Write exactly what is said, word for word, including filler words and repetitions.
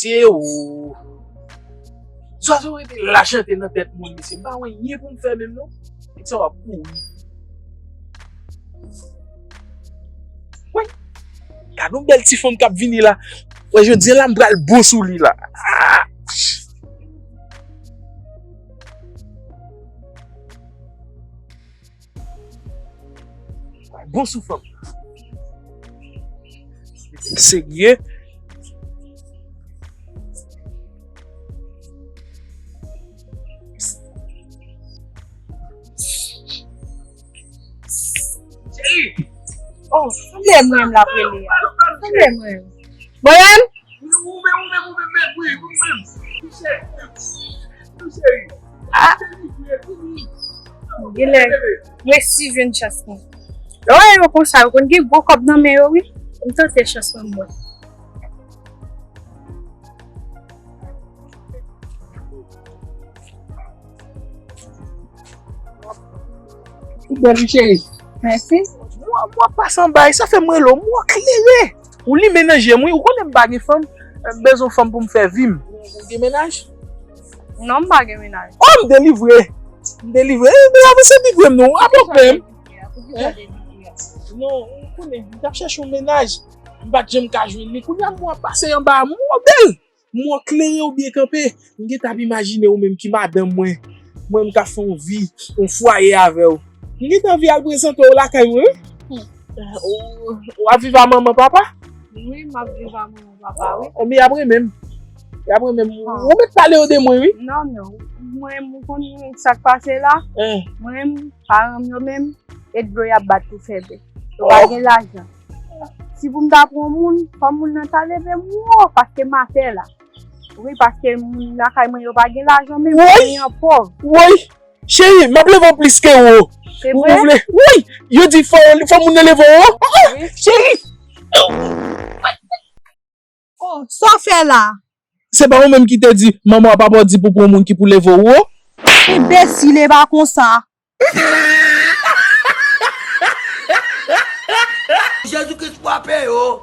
Teo. Zwazo rete la chante nan tèt moun, mesye. M pa wè anyen pou m fè menm, non. Nèg sa w ap kouri. Woy. Gad yon bèl ti fanm k ap vini la. Wè, jodi a la, m pral bon sou li la. Ah! Bon sou fanm. Serye. Cheri. Oh, sanble mwen menm l ap rele a. Sanble mwen menm. Mwen menm? Ou menm, ou menm, ou menm, menm, wi, ou menm. Touche, touche. Ah. Genlè, resi jwenn chans mwen. Lè w wè yo konsa, yo konn gen gwo kòb nan men yo, wi. M tante chans mwen, mwen. Ou bèl, wi, cheri. Mèsi. Mwen, mwen pase anba, sa fè mwen lo, mwen klere. Ou li menanje m, wi. Ou konnen m pa gen fanm, m bezwen fanm pou m fè vi m. Ou gen menaj? Non, m pa gen menaj. Oh, m delivre. M delivre. Eh, men avanse delivre m, non. Apre w pè m. Non, ou konnen, m t ap chèche yon menaj. M pa t janm ka jwenn li. Kounye a, mwen pase anba, mwen bèl. Mwen klere ou byen kanpe. M gentan ap imajine ou menm ki madanm mwen. Mwen m ka fè yon vi, yon fwaye avè w. M gentan anvi al prezante w lakay mwen, wi. Hmm. Ou, ou ap viv a manman papa? Wi, m ap viv a manman papa, wi. Oh, men y ap renmen m. Y ap renmen m. Ah. Ou mèt pale yo de mwen, wi. Non, non. Mwen, m konn sa k pase la. Eh. Mwen, paran m yo menm, e dlo y ap bat pou fè bè. Yo pa gen lajan. Si pou m ta pran moun, fò moun nan ta leve m wo, paske m atè la. Wi, paske moun lakay mwen yo pa gen lajan, men mwen an pòv. Woy! Cheri, m ap leve w plis ke wo. Se vre? Ou vle? Woy! Yo di fò, fò moun nan leve w wo. Oh, oh, cheri! Oh, sa w fè la? Se pa ou menm ki te di, manman w papa w di pou pran moun ki pou leve w wo? Enbesil, e pa konsa. Jezi Kris frape yo.